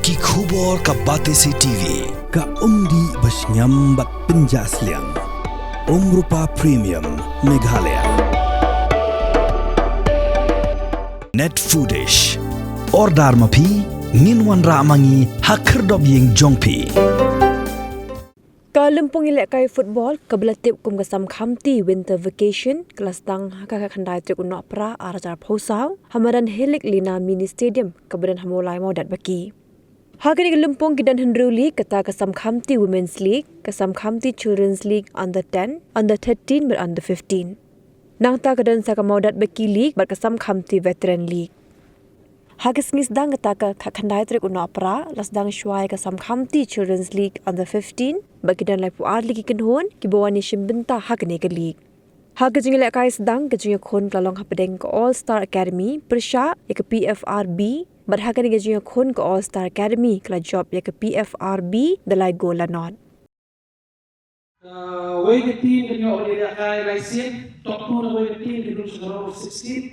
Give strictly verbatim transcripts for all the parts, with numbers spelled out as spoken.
Ki khubor ka Batesi T V. Ka umdih ba shngiam bad pynjah sliang. Umrupa Premium Meghalaya. Net Foodish. Order ma phi, ngin wanrah ma ngi ha khyrdop ïing jong phi. Ka lympung ïalehkai football kaba la tip kum ka Samkhamti Winter Vacation ka la sdang ha ka khatkhyndai tarik u Nohprah arhajar arphew saw ha madan Helik Lina Mini Stadium kaba don ha Mawlai Mawdatbaki. Ha kane ka lympung ki don hynriew league, kata ka Samkhamti Women's League, ka Samkhamti Children's League Under ten, Under thirteen bad Under fifteen. Nangta ka don sa ka Mawdatbaki League bad ka Samkhamti Veteran League. Ha ka sngi sdang, kata ka khatkhyndai tarik u Nohprah, la sdang shuwa ïa ka Samkhamti Children's League Under fifteen bad ki don laiphew ar tylli ki kynhun kiba wan ïashim bynta ha kane ka league. Ha ka jingïalehkai sdang, ka jingïakhun ka la long hapdeng ka All Star Academy pyrshah ïa ka P F R B, bad ha kane ka jingïakhun ka All Star Academy ka la jop ïa ka P F R B da lai gol la nod. Kawei ka team kan ïoh ban ïalehkai lai sien, top two na kawei ka team kan rung sha ka round of sixteen.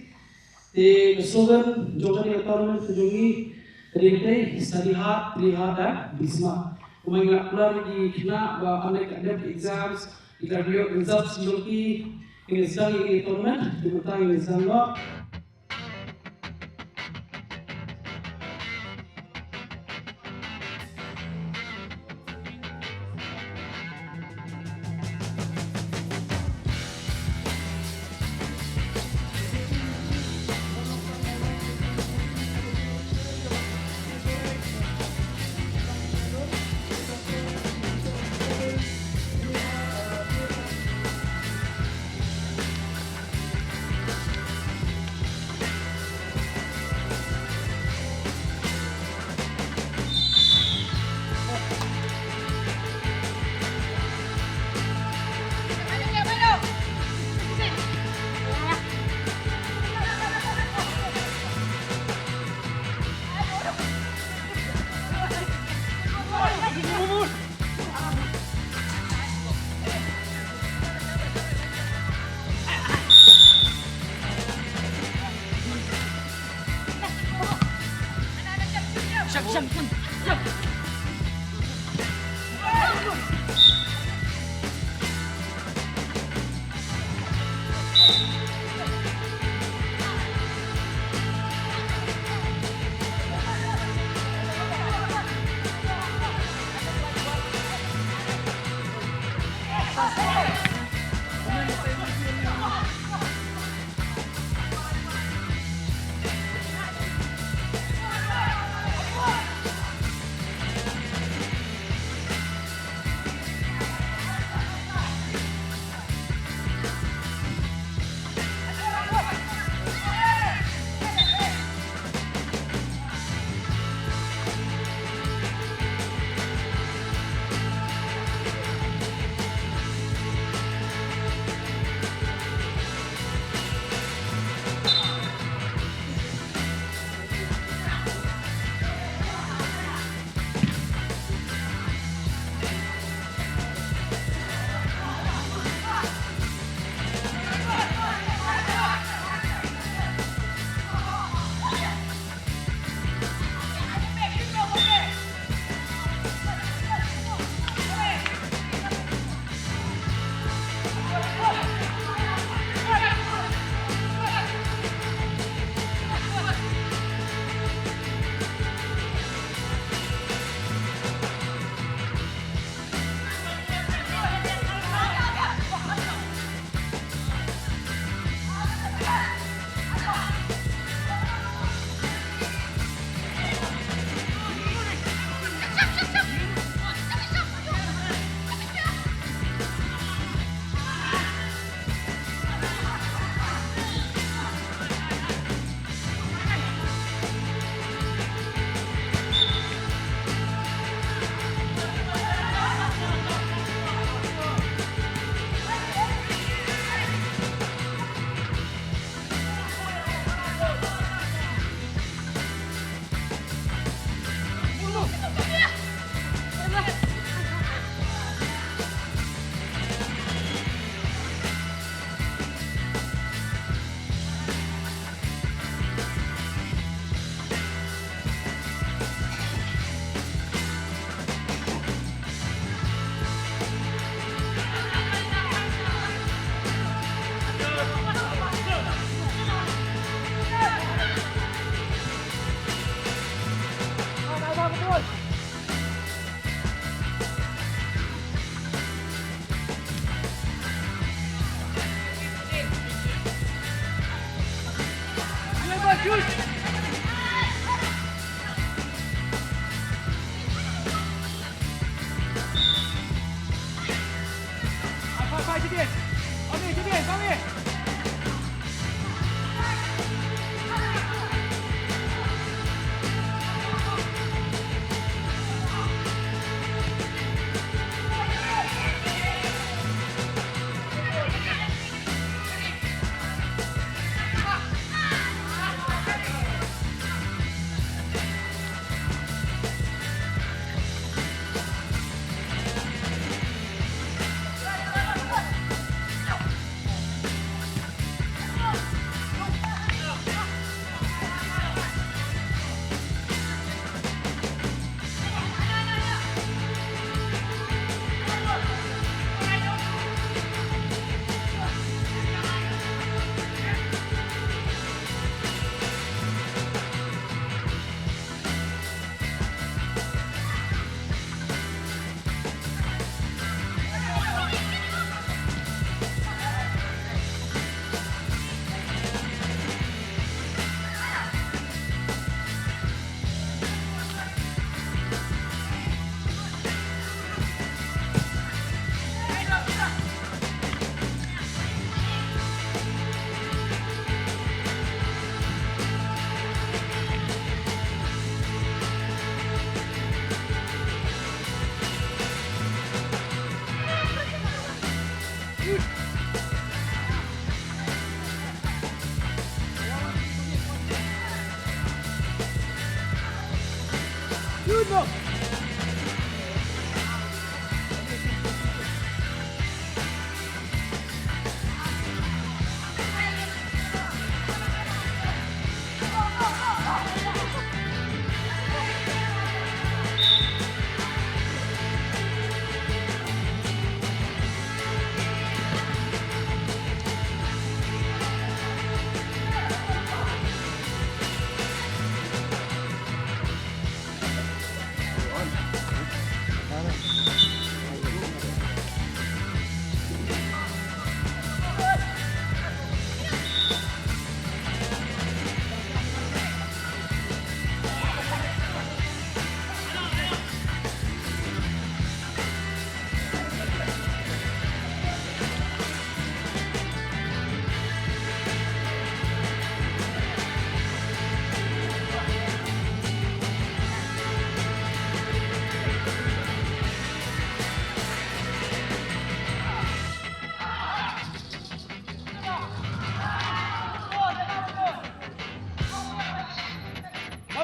Te ka slogan jong kane ka tournament ka jong ngi ka dei, Study hard, play hard and be smart. Kumba ngi la kular ïa ki khynnah ba ynda ki dep ki exams, ki la ïoh exams jong ki, ngin sdang ïa kane ka tournament, te mynta ngin sdang noh.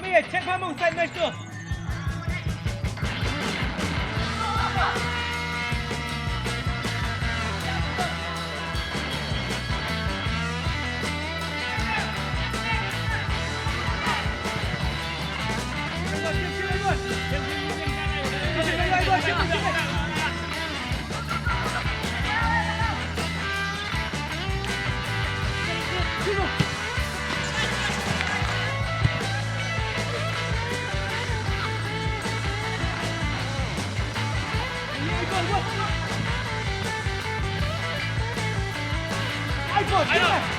Mami, check Mamung side match tu. Ayo.